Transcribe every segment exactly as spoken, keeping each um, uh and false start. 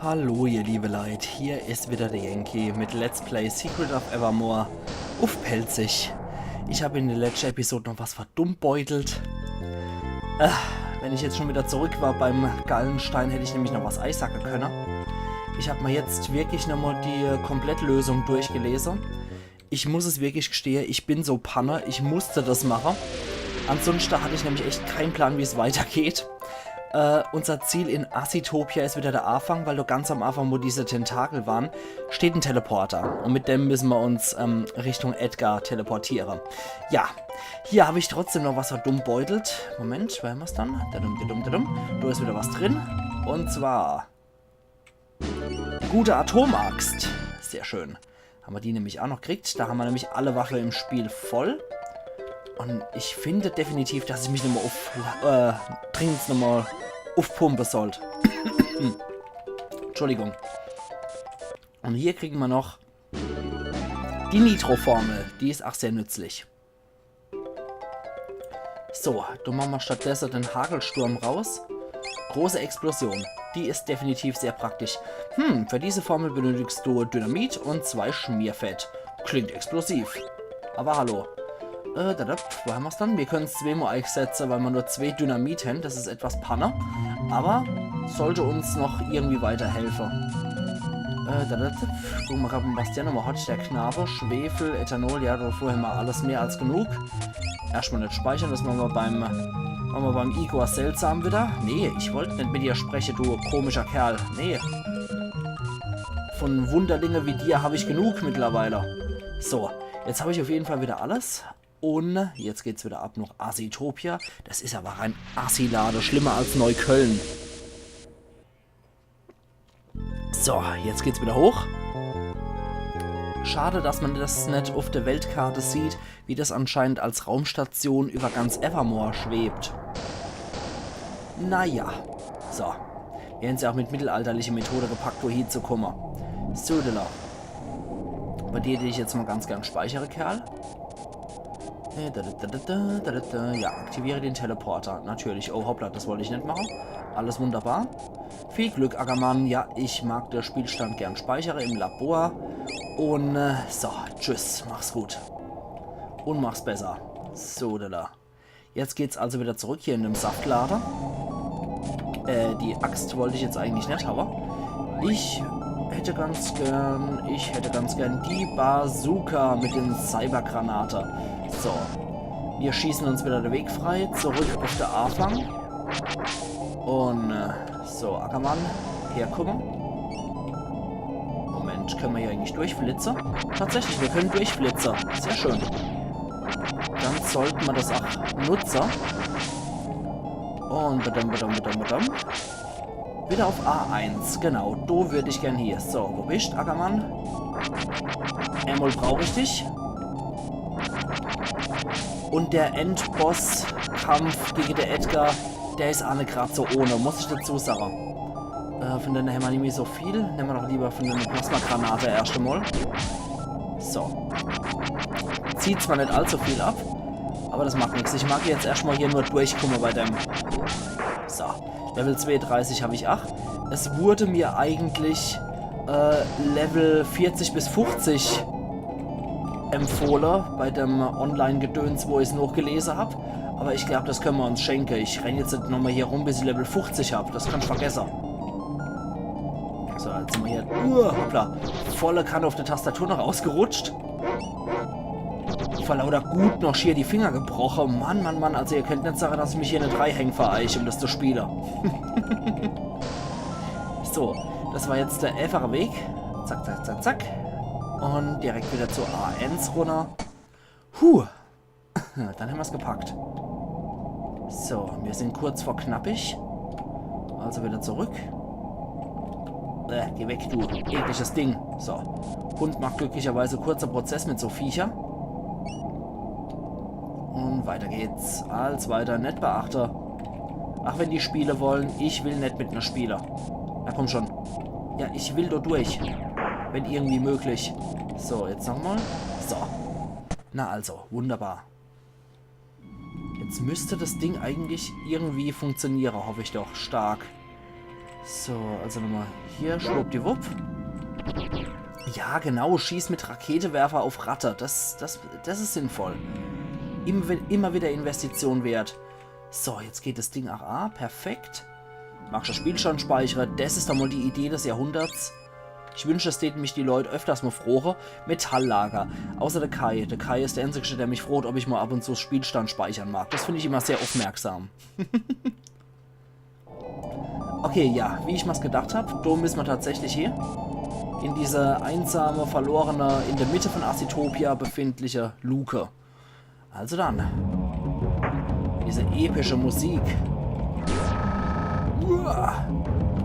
Hallo ihr liebe Leit, hier is wieder der Yankee mit Let's Play Secret of Evermore uff Pälzisch. Ich hab in der letschte Episode noch was verdummbeutelt. Äh, wenn ich jetzt schon wieder zurück war beim Gallenstein, hätt ich nämlich noch was eisacke könne. Ich hab mir jetzt wirklich nochmal die Komplettlösung durchgelese. Ich muss es wirklich gestehe, ich bin so Panne, ich musste das mache. Ansonsten hatt ich nämlich echt kein Plan, wie es weitergeht. Äh, unser Ziel in Asitopia is wieder der Afang, weil do ganz am Afang, wo diese Tentakel waren, steht en Teleporter. Und mit dem müssen wir uns ähm, Richtung Edgar teleportieren. Ja, hier hab ich trotzdem noch was verdummbeutelt. Moment, wo hämmer's dann? Dadum, dadum, dadum. Do is wieder was drin. Und zwar die gute Atomaxt. Sehr schön. Haben wir die nämlich auch noch gekriegt. Da haben wir nämlich alle Waffe im Spiel voll. Und ich finde definitiv, dass ich mich nochmal uff, äh, dringend nochmal uffpumpe sollt. Entschuldigung. Und hier kriegen wir noch die Nitro-Formel. Die is auch sehr nützlich. So, dann machen wir stattdessen den Hagelsturm raus. Große Explosion. Die is definitiv sehr praktisch. Hm, für diese Formel benötigst du Dynamit und zwei Schmierfett. Klingt explosiv. Aber hallo. Äh, da, da, wo hämmer's dann? Wir können's zweemol eisetze, weil wir nur zwee Dynamit hän. Das is etwas Panne. Aber sollte uns noch irgendwie weiterhelfe. Äh, da, da, da, gucken wir grad mal, was der nochmal hat, der Knabe. Schwefel, Ethanol, ja, dafür hämmer alles mehr als genug. Erstmal net speichern, das machen wir beim, machen wir beim Igor seltsam wieder. Nee, ich wollt net mit dir spreche, du komischer Kerl. Nee. Von Wunderlinge wie dir hab ich genug mittlerweile. So, jetzt hab ich auf jeden Fall wieder alles. Und jetzt geht's wieder ab nach Asitopia. Das is aber ein Assilade, schlimmer als Neukölln. So, jetzt geht's wieder hoch. Schade, dass man das net auf der Weltkarte sieht, wie das anscheinend als Raumstation über ganz Evermore schwebt. Naja. So. Wir hätten's ja auch mit mittelalterliche Methode gepackt, do hiezukomme. Södeler. Bei dir hätt ich jetzt mal ganz gern speichere, Kerl. Äh, da, da, da. Ja, aktiviere den Teleporter. Natürlich. Oh, hoppla, das wollt ich net mache. Alles wunderbar. Viel Glück, Ackermann. Ja, ich mag der Spielstand gern speichere im Labor. Und, äh, so, tschüss. Mach's gut. Und mach's besser. So, da, da. Jetzt geht's also wieder zurück hier in dem Saftlade. Äh, die Axt wollt ich jetzt eigentlich net habe. Ich hätt ganz gern, ich hätt ganz gern die Bazooka mit den Cybergranate. So, wir schießen uns wieder den Weg frei, zurück auf der Afang. Und, äh, so, Ackermann, herkomme. Moment, können wir hier eigentlich durchflitze? Tatsächlich, wir können durchflitze. Sehr schön. Dann sollten wir das auch nutze. Und badam, badam, badam, badam. Wieder auf A eins, genau. Do würd ich gern hier. So, wo bist, Ackermann? Einmal brauch ich dich. Und der Endboss-Kampf gegen der Edgar, der is aa net grad so ohne, muss ich dazu sagen. Äh, von denen hämmer nimmi so viel. Nehmen wir doch lieber von der Plasmagranate erst einmal. So. Zieht zwar net allzu viel ab, aber das macht nix. Ich mag jetzt erstmal hier nur durchkommen bei dem. So. Level zweeunddreißig hab ich ach. Es wurde mir eigentlich, äh, Level vierzig bis fünfzig empfohlen bei dem Online-Gedöns, wo ich's noch gelesen hab. Aber ich glaub, das können wir uns schenken. Ich renn jetzt net nochmal hier rum, bis ich Level fünfzig hab. Das kannst vergessen. So, jetzt sind wir hier. Uh, hoppla. Volle Kanne auf der Tastatur noch ausgerutscht. Vor lauter Gut noch schier die Finger gebrochen. Mann, Mann, Mann, also ihr könnt net sagen, dass ich mich hier net reihäng für euch, um das zu spielen. So, das war jetzt der einfache Weg. Zack, zack, zack, zack. Und direkt wieder zu A eins runter. Puh. Dann hämmer's gepackt. So, wir sind kurz vor knappig. Also wieder zurück. Äh, geh weg, du ekliges Ding. So. Hund macht glücklicherweise kurzer Prozess mit so Viecher. Und weiter geht's. Als weiter, net beachte. Ach, wenn die spiele wollen, ich will net mit ner spiele. Na komm schon. Ja, ich will do durch. Wenn irgendwie möglich. So, jetzt nochmal. So. Na also, wunderbar. Jetzt müsste das Ding eigentlich irgendwie funktionieren, hoff ich doch stark. So, also nochmal hier, schwuppdiwupp. Ja, genau, schieß mit Raketewerfer auf Ratte. Das, das, das is sinnvoll. Immer, immer wieder Investition wert. So, jetzt geht das Ding ach ah, perfekt. Magst du Spielstand speichere? Das is doch mal die Idee des Jahrhunderts. Ich wünsch, es täten mich die Leut öfters mal froche. Metalllager. Außer der Kai. Der Kai is der Einzigste, der mich frocht, ob ich mal ab und zu Spielstand speichern mag. Das find ich immer sehr aufmerksam. Okay, ja, wie ich mir's gedacht hab, do müssen wir tatsächlich hier. In diese einsame, verlorene, in der Mitte von Acetopia befindliche Luke. Also dann. Diese epische Musik. Uah.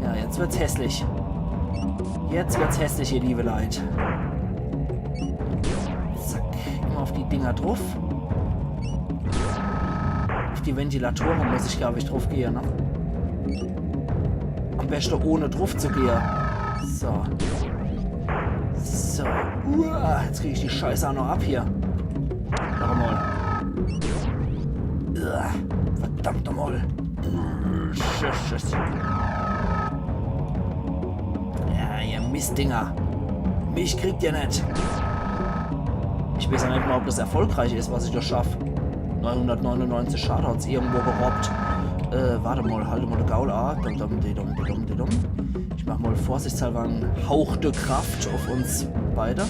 Ja, jetzt wird's hässlich. Jetzt wird's hässlich, ihr liebe Leit. Zack, immer auf die Dinger drauf. Auf die Ventilatoren muss ich, glaub ich, drauf gehen, ne? Am besten ohne drauf zu gehen. So. So. Uah, jetzt krieg ich die Scheiße auch noch ab hier. Warte mal. Uah, verdammt nochmal. Tschüss, tschüss. Ja, ihr Mistdinger. Mich kriegt ihr net. Ich weiß ja net mal, ob das erfolgreich is, was ich da schaff. Neunhundertneunundneunzig Schade hat's irgendwo gerobbt. Äh, warte mal, halt mal de Gaul a. Dum, dum, di, dum, di, dum, di, dum. Ich mach mal vorsichtshalber en Hauch de Kraft auf uns beide.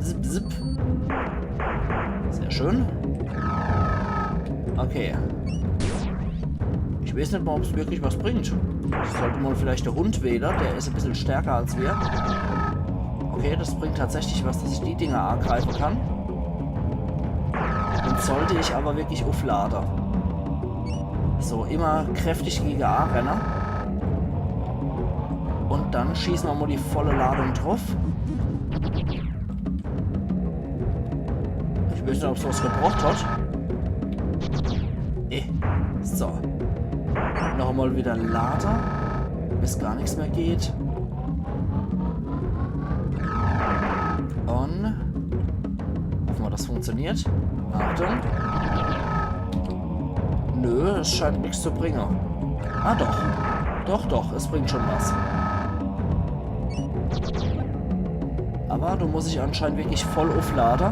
Zip, zip. Sehr schön. Okay. Ich weiß net mal, ob's wirklich was bringt. Sollte mal vielleicht der Hund wähle, der is e bissel stärker als wir. Okay, das bringt tatsächlich was, dass ich die Dinger angreifen kann. Den sollte ich aber wirklich auflade. So, immer kräftig gegen A renne. Und dann schießen wir mal die volle Ladung drauf. Ich weiß net, ob's was gebracht hat. Eh. So. Noch einmal wieder lade, bis gar nichts mehr geht. Und hoffen wir, das funktioniert. Achtung. Nö, es scheint nichts zu bringen. Ah, doch. Doch, doch, es bringt schon was. Aber do muss ich anscheinend wirklich voll auflade,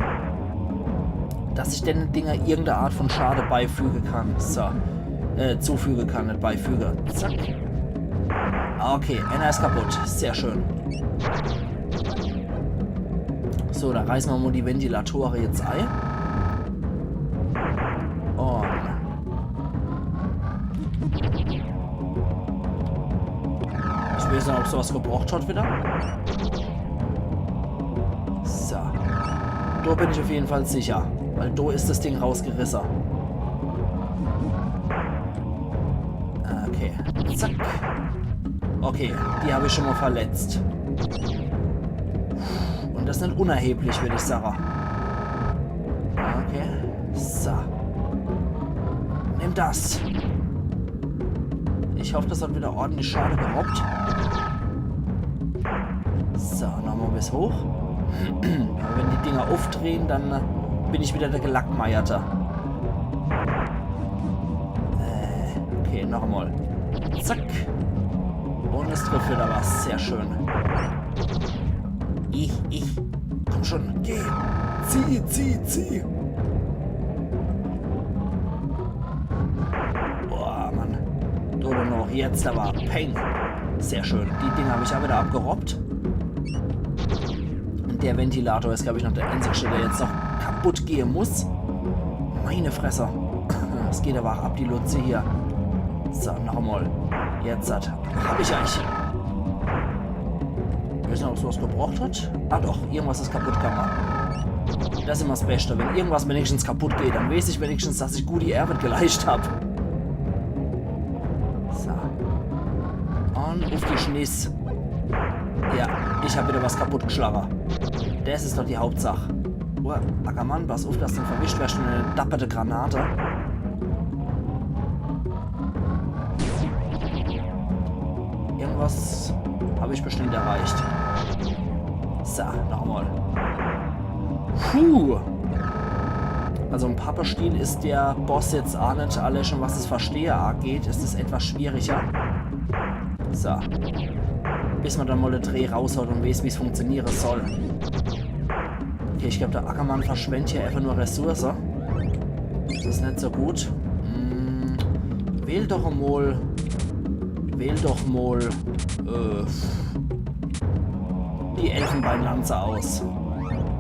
dass ich den Dinger irgendeine Art von Schade beifügen kann. So. Äh, zufügen kann, net beifügen. Zack. Ah, okay, einer is kaputt. Sehr schön. So, da reißen wir mal die Ventilatoren jetzt ei. Und ich weiß net, ob sowas gebracht hat wieder. So. Do bin ich auf jeden Fall sicher, weil do is das Ding rausgerisse. Okay. Zack. Okay, die hab ich schon mal verletzt. Und das net unerheblich, würd ich sagen. Okay. So. Nimm das. Ich hoff, das hat wieder ordentlich Schade gerobbt. So, nochmal bis hoch. Aber wenn die Dinger aufdrehen, dann äh, bin ich wieder der Gelackmeierte. Äh, okay, noch einmal. Zack. Und es trifft wieder was. Sehr schön. Ich, ich. Komm schon, geh. Zieh, zieh, zieh. Boah, Mann. Du noch. Jetzt aber. Peng. Sehr schön. Die Dinger hab ich auch wieder abgerobbt. Und der Ventilator is, glaub ich, noch der einzigste, der jetzt noch kaputt gehen muss. Meine Fresse. Es geht aber auch ab die Lutze hier. So, noch einmal. Jetzt hat. Hab ich euch. Wissen, ob sowas gebracht hat? Ah doch, irgendwas is kaputt gegangen. Das is immer das Beste. Wenn irgendwas wenigstens kaputt geht, dann weiß ich wenigstens, dass ich gute Arbeit geleistet hab. So. Und auf die Schniss. Ja, ich hab wieder was kaputt geschlagen. Das is doch die Hauptsach. Oh, Ackermann, pass auf, dass du verwischt wirst von einer dapperte Granate. Irgendwas hab ich bestimmt erreicht. So, noch einmal. Puh. Also im Papperstiel is der Boss jetzt auch net, alle schon was das Verstehe angeht, is es etwas schwieriger. So. Bis ma dann mol de Dreh raus hat un weeß, wie's funktioniere soll. Okay, ich glaab, de Ackermann verschwendt hier äfach nur Ressource. Des is net so gut. Hm, wähl doch emol. Wähl doch mol. Äh, die Elfenbeinlanze aus.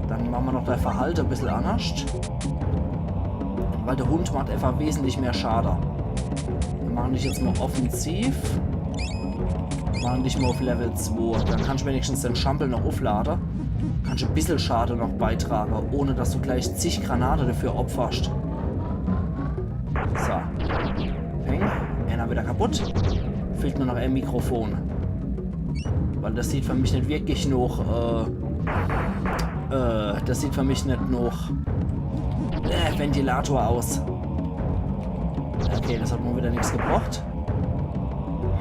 Dann mache ma noch dei Verhalte e bissel annerscht. Weil de Hund macht äfach wesentlich mehr Schade. Mir mache dich jetzt mol offensiv. Mache dich mol uff Level zwei. Dann kannsch wenigstens de Schampel noch ufflade. Kannsch e bissel Schade noch beitrage, ohne dass du gleich zig Granate dafür opferscht. So. Peng. Einer wieder kaputt. Fehlt nur noch e Mikrofon. Weil des sieht für mich net wirklich noch, äh, äh, des sieht für mich net noch, äh, Ventilator aus. Okay, des hat mol wieder nix gebracht.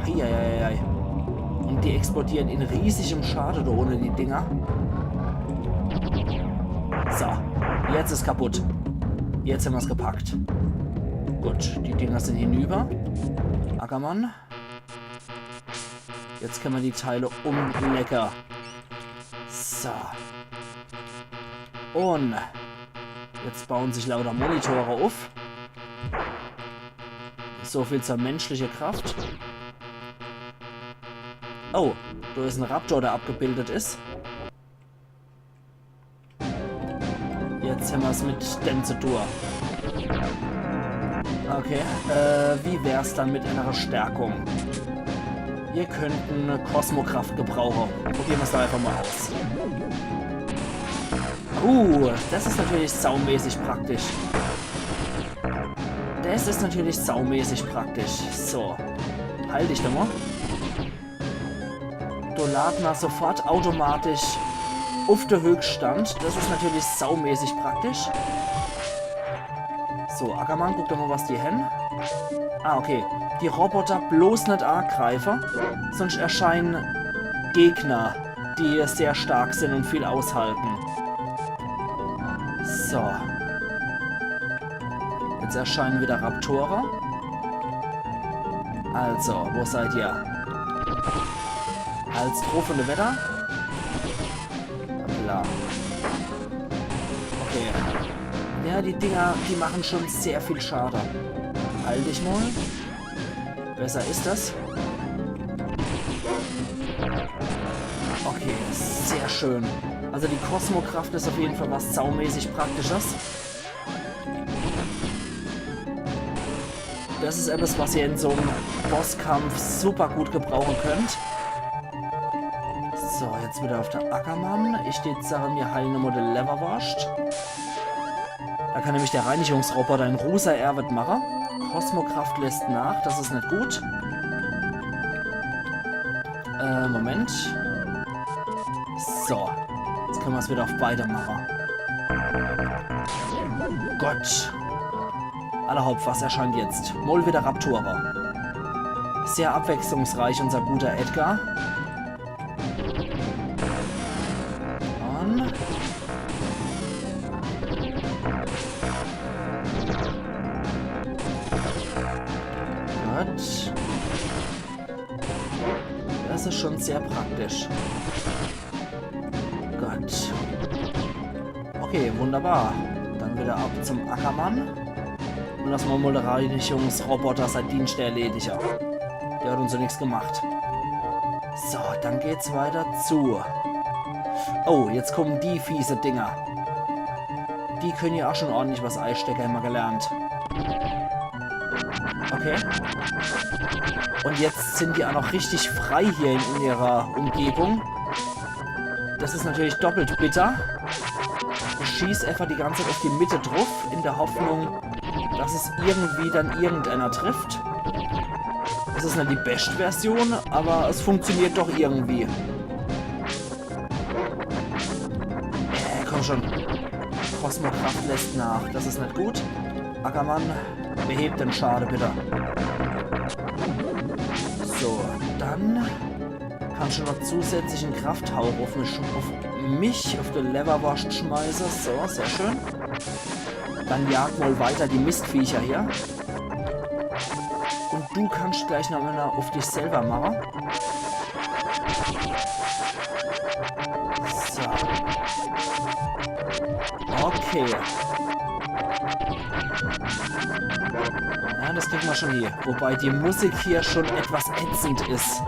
Eieieiei. Un die explodiere in riesigem Schade do unne, die Dinger. So, jetzt is kaputt. Jetzt hämmer's gepackt. Gut, die Dinger sin hinüber. Ackermann. Jetzt kenne mer die Teile umlecke. So. Un jetzt baue sich lauter Monitore uff. So viel zur menschliche Kraft. Oh, do is en Raptor, der abgebildet is. Jetzt hämmer's mit dem zu tun. Okay, äh, wie wär's dann mit einer Stärkung? Mir könnten Kosmokraft gebrauche. Probiere mer's doch einfach mol aus. Uh, des is natürlich saumäßig praktisch. Des is natürlich saumäßig praktisch. So, halt dich doch mol. Do lade mer sofort automatisch uff de Höchststand. Des is natürlich saumäßig praktisch. So, Ackermann, guck doch mol, was die hen. Ah, okay. Die Roboter bloß net agreife, sonscht erscheine Gegner, die sehr stark sin un viel aushalte. So. Jetzt erscheine wieder Raptore. Also, wo seid ihr? Als Trupp vun de Wetter? Hoppla. Okay. Ja, die Dinger, die mache schun sehr viel Schade. Halt dich mol. Besser is des. Okay, sehr schön. Also die Kosmokraft is uff jeden Fall was saumäßig Praktisches. Des is etwas, was ihr in so'm Bosskampf super gut gebrauche könnt. So, jetzt wieder uff de Ackermann. Ich dät sage, mir heile mol de Lewwerworscht. Do kann nämlich de Reinigungsroboter in Ruh sei Ärwet mache. Kosmokraft lässt nach, des is net gut. Äh, Moment. So. Jetzt kenne mer's wieder uff beide mache. Gott. Alla hopp, was erscheint jetzt? Mol wieder Raptore. Sehr abwechslungsreich, unser guter Edgar. Un gut. Des is schun sehr praktisch. Gut. Okay, wunderbar. Dann wieder ab zum Ackermann. Un losse mer mol de Reinigungsroboter sei Dienscht erledige. Der hat uns jo nix gemacht. So, dann geht's weiter zu. Oh, jetzt kommen die fiese Dinger. Die könne jo ach schun ordentlich was eistecke, hämmer gelernt. Okay. Un jetzt sin die ach noch richtig frei hier in, in ihrer Umgebung. Des is natürlich doppelt bitter. Ich schieß einfach die ganze Zeit uff die Mitte druff, in de Hoffnung, dass es irgendwie dann irgendeiner trifft. Es is net die bescht Version, awwer es funktioniert doch irgendwie. Äh, komm schun. Kosmokraft lässt nach. Des is net gut. Ackermann, behebt de Schade bitte. So, dann kannsch noch zusätzlichen Krafthauch uff mich, uff mich, uff de Lewwerworscht schmeiße. So, sehr schön. Dann jag mol weiter die Mistviecher hier. Un du kannst gleich noch eener uff dich selwer mache. So. Okay. Ja, das kriegen wir schon hier. Wobei die Musik hier schon etwas ätzend ist.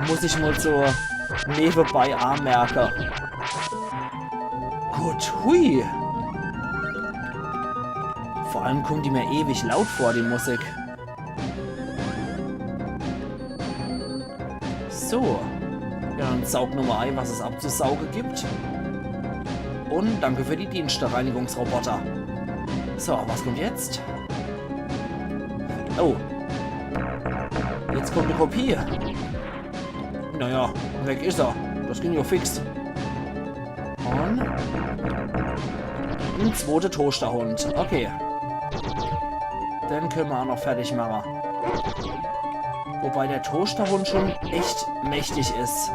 Muss ich mal so nebenbei anmerken. Gut, hui. Vor allem kommt die mir ewig laut vor, die Musik. So. Ja, dann saug nochmal ein, was es abzusaugen gibt. Und danke für die Dienste, Reinigungsroboter. So, was kommt jetzt? Oh. Jetzt kommt eine Kopie. Naja, weg ist er. Das ging ja fix. Und ein zweiter Toasterhund. Okay. Den können wir auch noch fertig machen. Wobei der Toasterhund schon echt mächtig ist.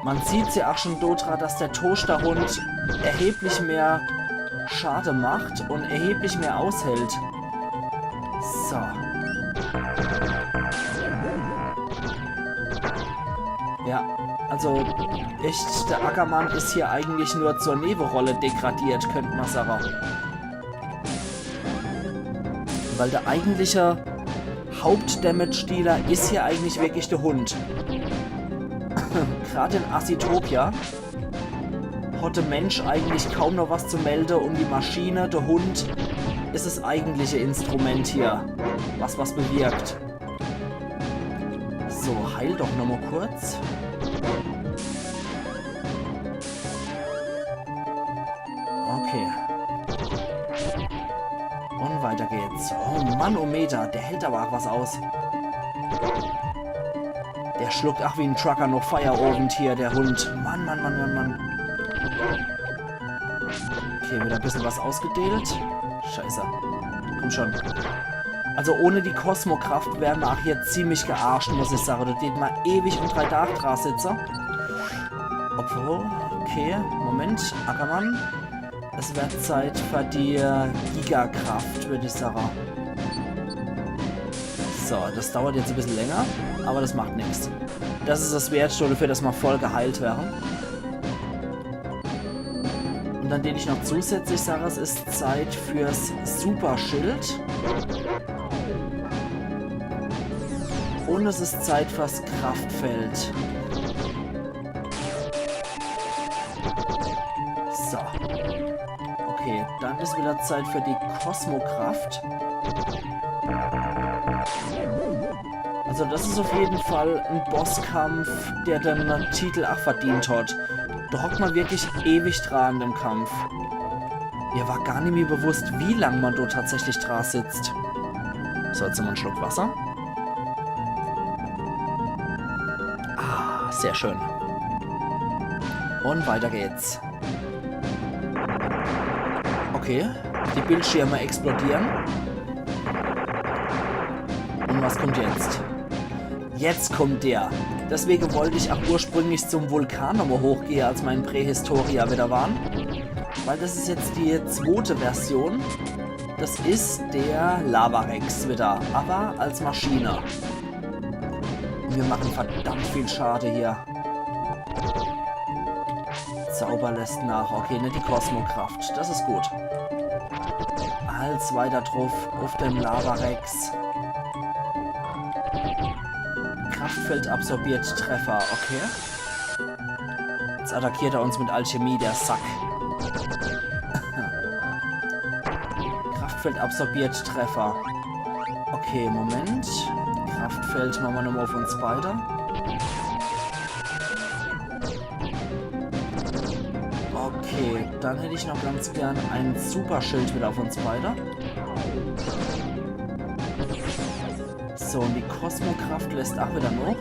Man sieht's ja auch schon dort dran, dass der Toasterhund erheblich mehr Schade macht und erheblich mehr aushält. So. Ja, also echt, der Ackermann ist hier eigentlich nur zur Nebenrolle degradiert, könnte man sagen. Weil der eigentliche Hauptdamage-Dealer ist hier eigentlich wirklich der Hund. Gerade in Azitopia hat der Mensch eigentlich kaum noch was zu melden und die Maschine, der Hund, ist das eigentliche Instrument hier, was was bewirkt. So, heil doch noch mal kurz. Okay. Und weiter geht's. Oh Mann, oh Meter, der hält aber auch was aus. Der schluckt ach wie ein Trucker noch Feierabend hier, der Hund. Mann, Mann, Mann, Mann, Mann. Okay, wieder ein bisschen was ausgedeelt. Scheiße. Komm schon. Also ohne die Kosmokraft wären wir auch hier ziemlich gearscht, muss ich sagen. Da tät man ewig und drei Tage dran sitzen. Obwohl, okay, Moment, Ackermann. Es wird Zeit für die äh, Gigakraft, würde ich sagen. So, das dauert jetzt ein bisschen länger, aber das macht nichts. Das ist das Wert schon dafür, dass wir voll geheilt werden. Und dann, den ich noch zusätzlich sage, es ist Zeit fürs Superschild. Und es ist Zeit fürs Kraftfeld. So. Okay, dann ist wieder Zeit für die Kosmokraft. Also das ist auf jeden Fall ein Bosskampf, der den Titel auch verdient hat. Da hockt man wirklich ewig dran in dem Kampf. Mir war gar nicht mehr bewusst, wie lang man da tatsächlich dran sitzt. So, jetzt immer einen Schluck Wasser. Ah, sehr schön. Und weiter geht's. Okay, die Bildschirme explodieren. Und was kommt jetzt? Jetzt kommt der. Deswegen wollte ich auch ursprünglich zum Vulkan nochmal hochgehen, als mein Prähistoria wieder waren. Weil das ist jetzt die zweite Version. Das ist der Lavarex wieder, aber als Maschine. Und wir machen verdammt viel Schade hier. Zauber lässt nach. Okay, nicht die Kosmokraft. Das ist gut. Als weiter drauf auf den Lavarex. Kraftfeld absorbiert Treffer. Okay. Jetzt attackiert er uns mit Alchemie, der Sack. Kraftfeld absorbiert Treffer. Okay, Moment. Kraftfeld machen wir nochmal auf uns beide. Okay, dann hätte ich noch ganz gern ein Superschild wieder auf uns beide. So, und die Kosmokraft lässt auch wieder noch.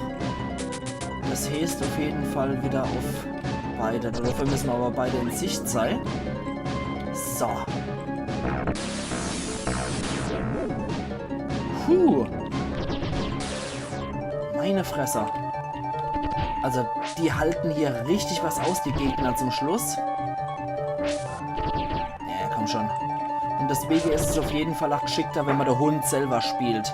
Das heißt auf jeden Fall wieder auf beide. Dafür müssen wir aber beide in Sicht sein. So. Puh. Meine Fresse. Also, die halten hier richtig was aus, die Gegner zum Schluss. Ja, komm schon. Und Deswege is es auf jeden Fall auch geschickter, wenn man de Hund selber spielt.